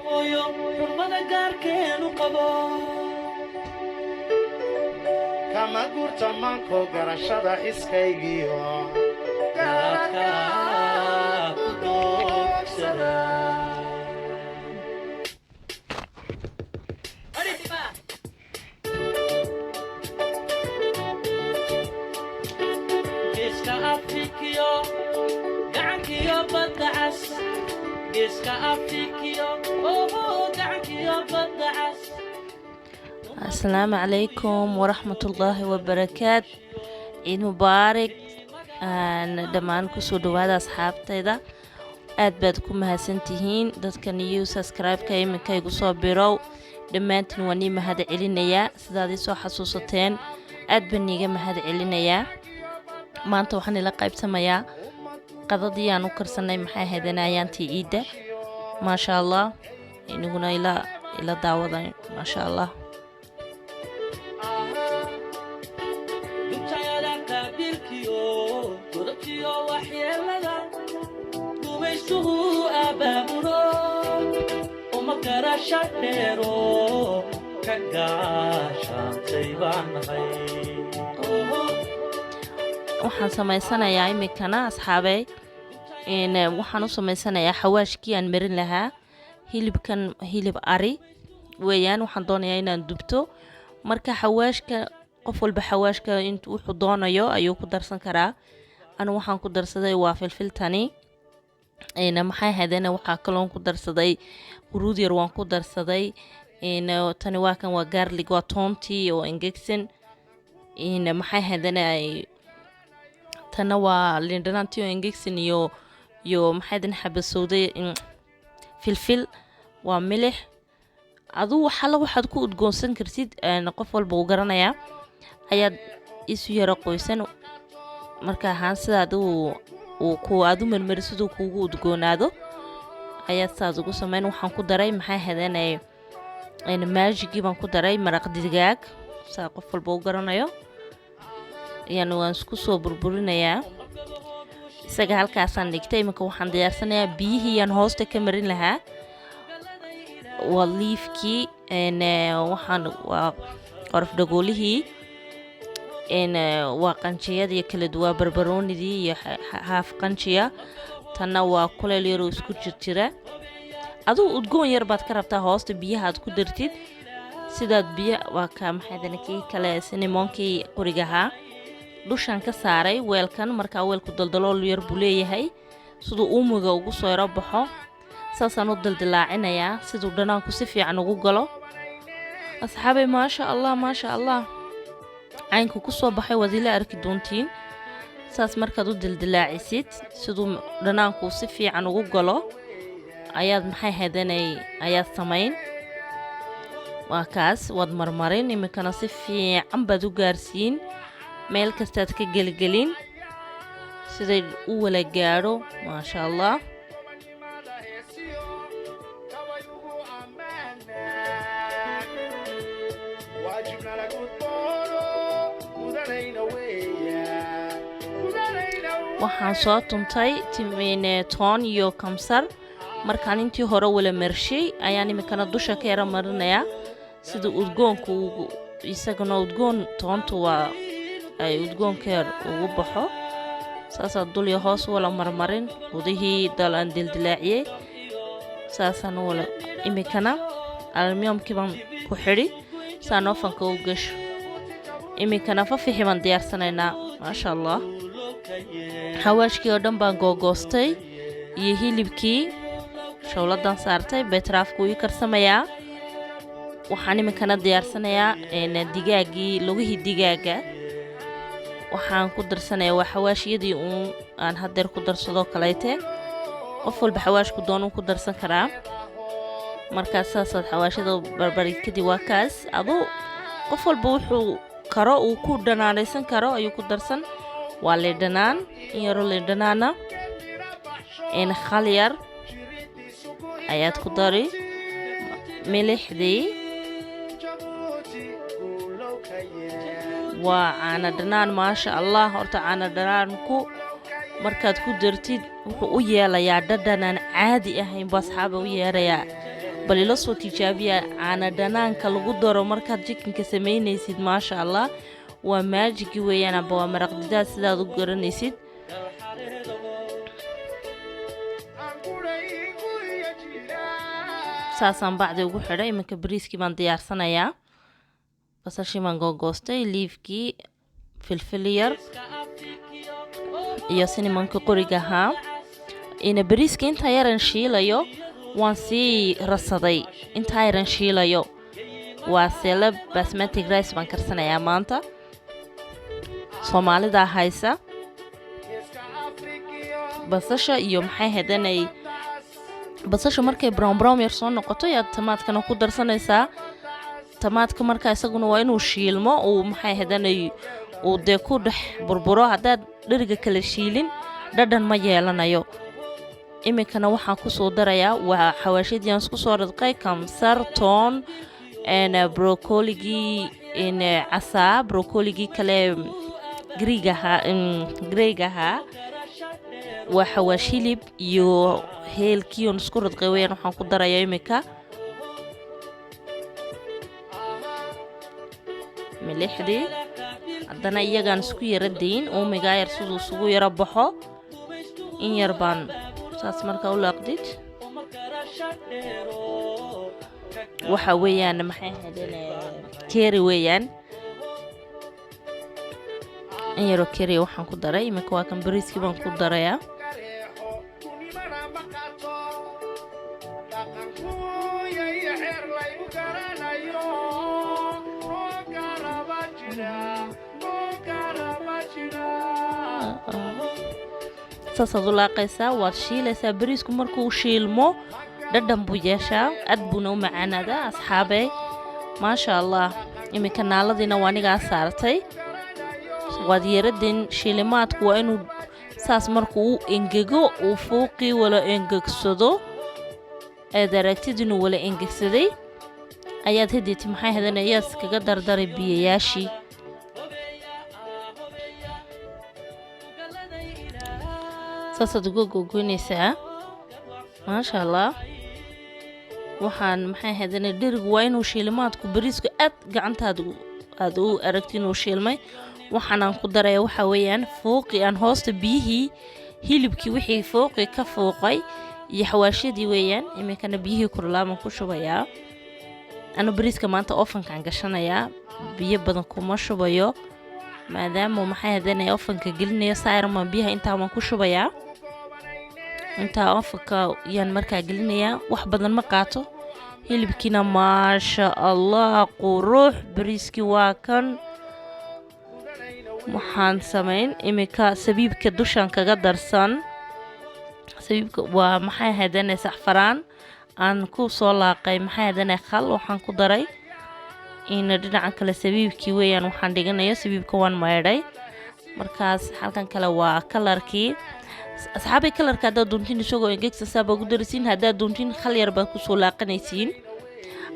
Hooyo, xurmada gaarkeenu qabo. Kama gurta maanko garashada xiskaygiyo garaadka ku doogsada. Geeska Afrikiyo gacankiyo badda cas, geeska Afrikiyo oho gacankiyo badda cas. Asalaamu calaykum waraxmatullaahi wabarakaat. Ciid mubaarig aan dhammaan kusoo dhawaada asxaabtayda. Aad baad ku mahadsantihiin dadka new subscribe-ka iminka igu soo birow. Dhammaantiin waan nii mahad celinayaa sidaad ii soo xasuusateen. Aad baan niiga mahad celinayaa. Maanta waxaan ila qaybsamayaa qadadii aan u karsanay, maxay ahaydeen, ayaantii ciidda. Maasha Allah, iniguna ila daawada, maasha Allah. Dubtayada qaabilkiyo godobtiyo waxyeelada gumaystuhu abaabulo uma garasha dheero ka gaashaantay baan nahay. Waxaan samaysanayaa iminkana, asxaabey, waxaan u samaysanayaa xawaashkii aan marin lahaa hilibkan. Hilib ari weeyaan. Waxaan doonayaa inaan dubto. Marka xawaashka, qof walba xawaashka int wuxuu doonayo ayuu ku darsan karaa. Anu waxaan ku darsaday waa filfiltani, maxay ahaydeen, waxaa kaloon ku darsaday huruud yar waan ku darsaday. Tani waa kan, waa garlic, waa toontii oo engegsan. Maxay ahaydeen, ay tana waa liindhanaantii oo engegsan iyo maxay ahaydeen, xabasowday, filfil, waa milix. Aduu waxalla waxaad ku udgoonsan kartid, qof walba uu garanayaa, ayaad isu yaro qoysan. Marka ahaan sidaad uu ku aad u marmari siduu kuugu udgoonaado ayaad saas ugu sameyn. Waxaan ku daray, maxay ahaydeen, Maggigii baan ku daray, maraq digaag, saa qof walba u garanayo. Yani waan isku soo burburinayaa isaga. Halkaasaan dhigtay. Iminka waxaan diyaarsanayaa biyihii yaan hoosta ka marin lahaa. Waa liifkii, waxaan waa qorof dhagoolihii, waa qanjiyadii kala duwaa, barbaroonidii iyo haaf qanjiya. Tanna waa kuleyl yaroo isku jirjira. Adigu udgoon yar baad ka rabtaa hoosta biyaha aad ku dartid sidaad biyo. Waa ka maxaydana kii kale, cinnamon-kii qorigahaa dushaan ka saaray weelkan. Markaa weelku daldalool yar buu leeyahay siduu uumiga ugu soo yaro baxo. Saasaan u dildilaacinayaa siduu dhanaanku si fiican ugu galo. Asxaabay, maasha Allah, maasha Allah, caynku ku soo baxay waad ila arki doontiin. Saas markaad u dildilaacisid siduu dhanaanku si fiican ugu galo ayaad, maxay haydanay, ayaad samayn. Waa kaas, waad marmarin. Iminkana si fiican baad u gaarsiin, meel kastaad ka gelgelin siday u wala gaadho, maasha Allah. Gobonimada heesiyo kabayugu ammaanaa waajibna lagu doono gudanayna weeyaan, gudanayna. Waxaan soo tuntay timine, toon iyo kamsar. Markaan intii hore wala marshay ayaan iminkana dusha ka yara marinayaa sida udgoonku ugu isaguna udgoon, toontu waa ay udgoonka yar ugu baxo. Saasaa dul iyo hoos wala marmarin gudihii dal aan dildilaaciyey. Saasaan u wala. Iminkana aluminium-kii baan ku xidhi saan oven-ka u gasho. Iminkana fafixi baan diyaarsanaynaa, maasha Allah. Xawaashkii oo dhan baan googoostay iyo hilibkii shawladan saartay. Beetraafku ii karsamayaa. Waxaan iminkana diyaarsanayaa digaagii, lugihii digaaga. Waxaan ku darsanayaa waa xawaashiyadii uun aan hadeer ku darsadoo kaleete. Qof walba xawaashku doonuu ku darsan karaa. Markaas saasaad xawaashada barbari. Kadib waa kaas. Aduu qof walba wuxuu karo uu ku dhanaanaysan karo ayuu ku darsan. Waa liindhanaan, in yaroo liindhanaana, in khal yar ayaad ku dari, milixdii. Jabuuti guulow ka yee. Waa caano dhanaan, maasha Allah. Horta caano dhanaanku markaad ku dartid wuxuu u yeelayaa dhadhan aan caadi ahayn buu asxaaba u yeerayaa. Bal ila soo tijaabiya caana dhanaanka lagu daro markaad chickenka samaynaysid. Maasha Allah, waa Maggigi weeyaan amba waa maraq didaad sidaad u garanaysid. Saasaan bacdi ugu xidhay. Iminka bariiskii baan diyaarsanayaa. Basashii baan googoostay, liifkii, filfil yar iyo cinnamonka qoriga ahaa. Ina bariiska intaa yaran shiilayo waan sii rasaday. Intaa yaran shiilayo waa sela basmatic rice baan karsanayaa maanta. Soomaalidaa haysa basasha iyo maxay hadanay. Basasha markay brown brown yar soo noqoto yaad tamaadkana ku darsanaysaa. Tamaadka marka isaguna waa inuu shiilmo, uu maxay hadanay, uu dee ku dhex burburo. Haddaad dheriga kala shiilin, dhadhan ma yeelanayo. Iminkana waxaan kusoo darayaa waa xawaashadii aan isku soo ridqay: kamsar, toon, brocoligii casaa, brocoligii kale griigahaa, greygahaa, waa xawaash hilib iyo heelkii oon isku ridqay weyaan. Waxaan ku darayaa iminka milixdii. Haddana iyagaan isku yara dayn uumigaa yar siduu isugu yaro baxo. In yar baan saas markaa u laaqdid. Waxa weeyaan maxay ahaydeen, keeri weeyaan, in yaroo keriya waxaan ku daray. Iminka waa kan, bariiskii baan ku darayaa. Saasaad u laaqaysaa, waad shiilaysaa. Bariisku markuu shiilmo dhadhan buu yeeshaa, aad buuna u macaanaadaa, asxaabey. Maasha Allah, iminka naaladiina waa anigaa saartay. Waad yaradin. Shiilimaadku waa inuu saas markuu u engego, uu fouqii wala engegsado, eed aragtid inuu wala engegsaday, ayaad hadeeti maxay hadan ayaad iskaga dardaray biyayaashii. Saasaad uga gogoynaysaa. Maasha Allah, waxaan maxay haydana, dherigu waa inuu shiilimaadku bariisku aad gacantaada aad u aragti inuu shiilmay. Waxaanaan ku daraya waxaa weeyaan fouqi aan hoosta biyihii hilibkii wixii fouqi ka fouqay iyo xawaashadii weeyaan. Iminkana biyihii kululaaban ku shubayaa. Anu bariiska maanta ofankaan gashanayaa, biyo badan kuma shubayo, maadaama maxay hadanaya ofanka gelinayo. Saayarmaan biyaha intaaban ku shubayaa, intaa ofanka yaan markaa gelinayaa, wax badan ma qaato. Hilibkiina maasha Allah, qurux. Bariiskii waa kan. Waxaan samayn iminka sabiibka dushaan kaga darsan. Sabiibka waa maxay hadanay, saxfaraan aan ku soo laaqay, maxay hadanay, khal waxaan ku daray. Ina dhinacan kale sabiibkii weeyaan waxaan dhiganayo. Sabiibka waan maydhay. Markaas halkan kale waa kalarkii, asxaabay. Kalarka haddaad doontiin isagoo engegsan saabaa ku daraysiin, haddaad doontiin khal yar baad kusoo laaqanaysiin.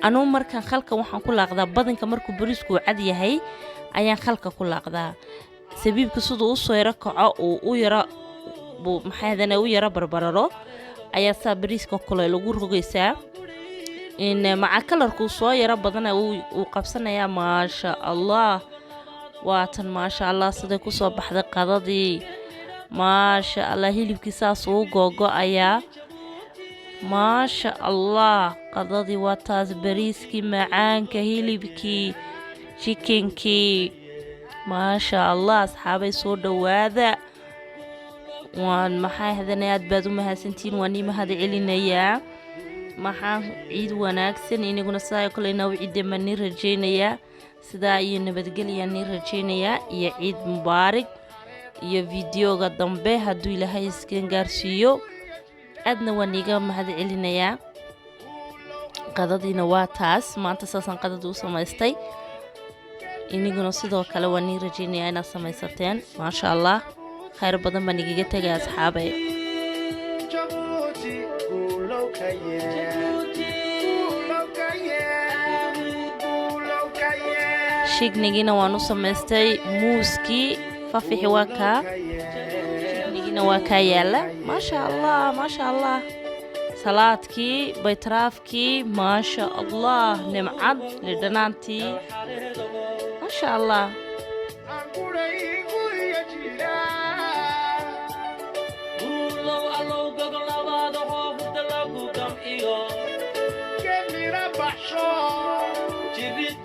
Anugu markaan khalka waxaan ku laaqdaa badanka markuu bariisku cad yahay ayaan khalka ku laaqdaa. Sabiibka siduu usoo yaro kaco, uu u yaro maxay hadana u yaro barbararo, ayaa saa bariiska kale lagu rogaysaa. In maca kalarkuu soo yaro badana uu qabsanayaa. Maasha Allah, waatan. Maasha Allah, siday kusoo baxday qadadii. Maasha Allah, hilibkii saas uu googo-ayaa. Maasha Allah, qadadii waa taas, bariiskii macaanka, hilibkii chickenkii. Maasha Allah, asxaabay, soo dhowaada. Waan maxay hadana, aad baad u mahadsantihiin, waan ii mahad celinayaa. Maxaa ciid wanaagsan inaguna sidaa kale inaa u ciideen baan nii rajaynayaa. Sidaa iyo nabadgelyaan nii rajaynayaa iyo ciid mubaarig iyo videoga dambe hadduu Ilaahay iskan gaarsiiyo. Aadna waan iiga mahad celinayaa. Qadadiina waa taas. Maanta saasaan qadada u samaystay. Iniguna sidoo kale waan nii rajaynayaa inaad samaysateen. Maasha Allah, khayr badan baan igaga tegay, asxaabay. Jabuuti guulow ka yee, guulow ka yee, guulow ka yee. Shignigiina waan u samaystay, muuskii fafixi waa kaa, shignigiina waa kaa yaala. Maasha Allah, maasha Allah. Salaadkii, baytaraafkii, maasha Allah, nimcad lidhanaantii, maasha Allah. Aan guraygu iyo jiraa. Guulow allow gogolabaadaho hurda lagu gamciyo. Gemira baxsho. Jirid.